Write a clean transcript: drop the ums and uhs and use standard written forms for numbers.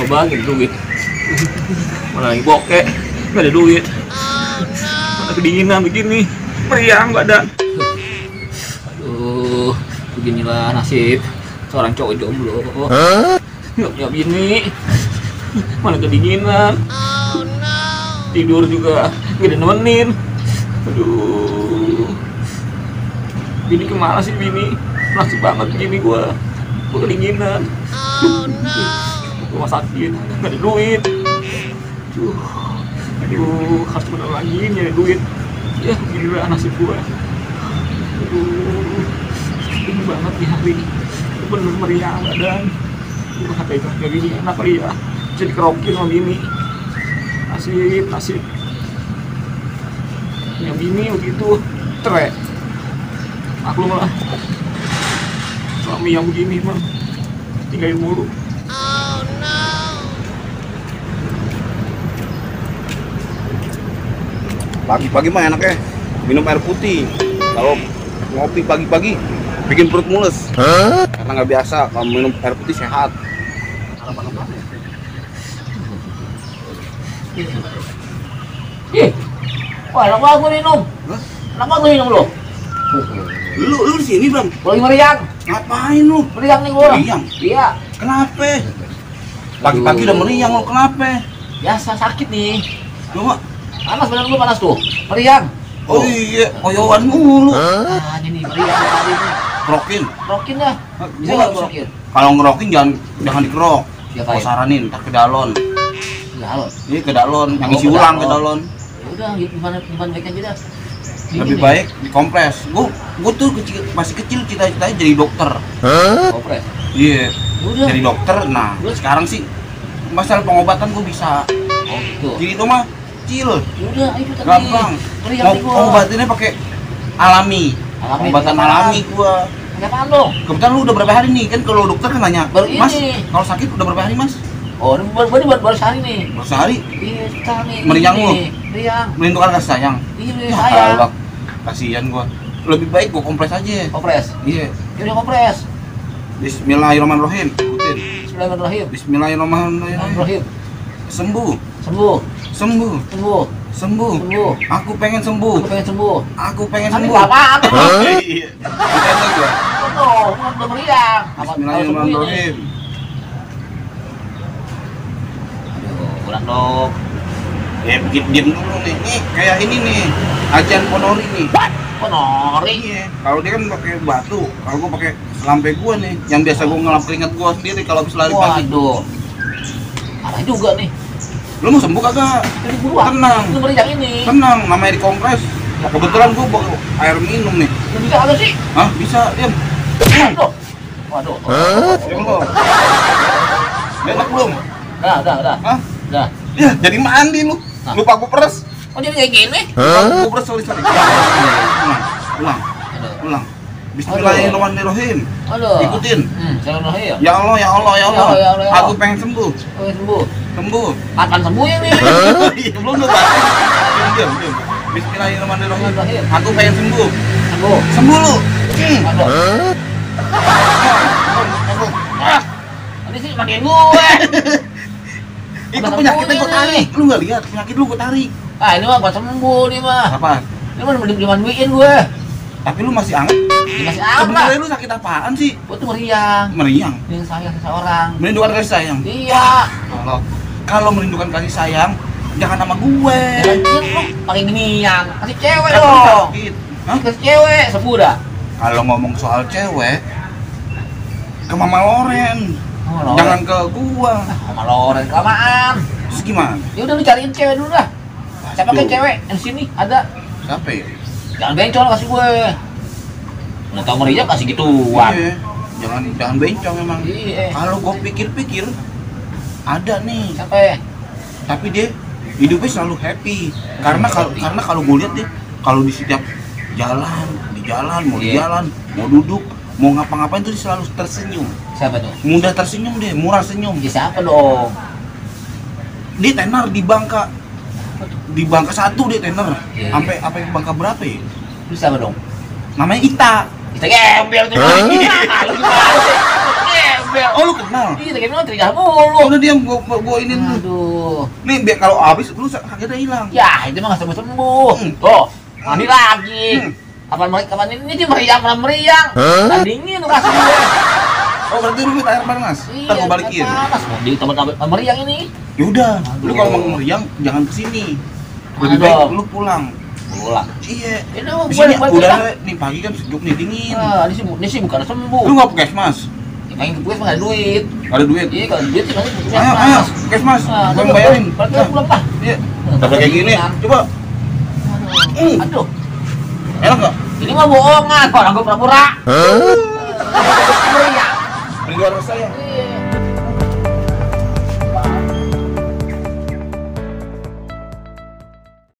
Bang, gak ada duit. Mana lagi bokek, gak ada duit. Mana kedinginan begini, meriang badan. Aduh, beginilah nasib seorang cowok jomblo. Nggak punya bini, mana kedinginan. Tidur juga gak ada nemenin. Aduh, bini kemana sih bini? Nasib banget bini gua kedinginan. Rumah sakit, gak ada duit. Aduh, harus bener lagi nyari duit. Ya, gila nasib gua. Aduh, ini banget di hari. Bener meriang badan. Gua kata itu kayak gini enak kali ya. Bisa dikerokin sama bini. Nasib. Punya bini begitu, cerai. Maklum lah. Suami yang begini mah tinggalin mulu. Pagi-pagi mah enaknya minum air putih. Kalau ngopi pagi-pagi bikin perut mules. Karena nggak biasa. Kalau minum air putih sehat. Wah, enak banget gue minum. Enak banget gue minum lo. Lu di sini bang? Gue lagi meriang. Ngapain lu? Meriang nih gue. Meriang? Iya. Kenapa? Pagi-pagi udah meriang lu, kenapa? Biasa sakit nih. Lu mah? Panas badan gue panas tuh. Meriang. Oh iya, koyoan mulu. Nah, ini meriang tadi nih. Kerokin? Kerokin dah. Bisa Gua nggak gue kerokin? Kalau ngerokin jangan dikerok. Siapa Gua ya? saranin, ntar ke dalon. Galon. Iya ke dalon, yang Oh, isi ke ulang ke dalon. dalon. Ya udah, gimana baik aja dah. Lebih baik dikompres. Gua tuh masih kecil cita-citanya jadi dokter. Kompres. Iya. Udah. Jadi dokter. Nah, sekarang sih masalah pengobatan gua bisa. Oh gitu. Jadi itu mah kecil. Udah, ayo tadi. Gampang. Meriang Mau nih gua. pengobatannya pakai alami. Pengobatan Apaan? alami gua. Apaan dong? Kebetulan lu udah berapa hari nih? Kan kalau dokter kan nanya, Baru Mas, ini. kalau sakit udah berapa hari, Mas? Oh, ini baru sehari nih. Baru sehari. Iya, sekarang nih. Meriang Ini lu? nih, Meriang. Menentukan kasih sayang. Iya, Ya, sayang. Allah. Kasihan gua. Lebih baik gua kompres aja. Kompres. Iya. Ya udah kompres. Bismillahirrahmanirrahim. Ikutin. Bismillahirrahmanirrahim. Bismillahirrahmanirrahim. Bismillahirrahmanirrahim. Sembuh. Sembuh. Sembuh. Sembuh. Sembuh. Sembuh. Aku pengen sembuh. Aku pengen sembuh. Aku pengen Tapi sembuh. nggak apa-apa. Iya. Bukan gua. Tuh, udah meriang. Bismillahirrahmanirrahim. Aduh, kurang dong. Ya bikin diem dulu nih. Nih, kayak ini nih. Ajan Ponori nih. Kok nori? Iya. Kalau dia kan pakai batu, kalau gua pakai selampe gua nih. Yang biasa gua ngelap keringat gua sendiri kalau habis lari pagi. Waduh. Parah juga nih. Lu mau sembuh kagak? Jadi buruan. Tenang. Itu meriang ini. Tenang, namanya dikompres. Kebetulan gua bawa air minum nih. Lu bisa kagak sih? Hah, bisa, diam. Waduh. Waduh. Diam lu. Enak belum? Udah. Hah? Udah. Ya, jadi mandi lu. Hah? Lupa gua peres. Oh, jadi kayak gini? Lupa gua peres, sorry. Ulang. Aduh. Ulang. Bismillahirrahmanirrahim. Aduh. Ikutin. Bismillahirrahmanirrahim. Ya Allah. Ya Allah, ya Allah. Aku pengen sembuh. Oke, sembuh. Sembuh. Kapan sembuh ini? Iya, belum lu baca. Diam. Bismillahirrahmanirrahim. Aku pengen sembuh. Sembuh. Sembuh lu. Aduh. Sembuh. Ini sih makin gue. Itu penyakitnya gua tarik. Lu nggak lihat? Penyakit lu gua tarik. Ah, ini mah buat sembuh nih mah. Apa? Ini mah dimanduin gue. Tapi lu masih anget. Ini masih aman lah. Sebenarnya lu sakit apaan sih? Gue tuh meriang. Meriang. Ini sayang seseorang. Merindukan kasih sayang. Iya. Kalau merindukan kasih sayang, jangan sama gue. Jangan lu pakai ginian. Kasih cewek Kan lu dong. sakit. Hah? Kasih cewek, sembuh dah. Kalau ngomong soal cewek, ke Mama Loren. Oh, Loren. Jangan ke gua. Sama Loren kelamaan. Terus gimana? Ya udah lu cariin cewek dulu dah. Siapa kayak cewek yang sini ada? Siapa ya? Jangan bencong kasih gue. Udah tau meriang kasih gituan. Iya. Jangan bencong emang. Iya. Kalau gua pikir-pikir, ada nih. Siapa ya? Tapi dia hidupnya selalu happy. Karena kalau gue lihat dia, kalau di setiap jalan, mau di Iya. jalan, mau duduk, mau ngapa-ngapain tuh dia selalu tersenyum. Siapa tuh? Mudah tersenyum deh, murah senyum. Ya, siapa dong? Dia tenar di Bangka. Di Bangka 1 dia tenar. Iya. Sampai Bangka berapa ya? Lu siapa dong? Namanya Ita. Kita gembel tuh. Lu gimana sih? gembel. Oh lu kenal? Iya, tadi kan teriak mulu. Udah diam, gua ini dulu. Aduh. Nih, biar kalau habis lu sakitnya hilang. Ya, itu mah nggak sembuh-sembuh. Tuh, mandi lagi. Kapan ini dia meriang, tandingin lu kasih gue. Oh, berarti lu minta air panas? Ntar gua balikin. Panas, mau di tempat meriang ini. Yaudah, lu kalau mau meriang jangan kesini. Lebih baik lu pulang. Iya. Ini Di sini udara nih pagi kan sejuk nih dingin. Ini sih bukan sembuh. Lu nggak puskesmas? Yang gue nggak ada duit. Nggak ada duit? Iya, kalau duit sih pasti Ayo, puskesmas. Gua yang bayarin. Berarti pulang pak. Iya. Tapi kayak gini, coba. Aduh. Enak nggak? Ini mah bohongan, orang gue pura-pura.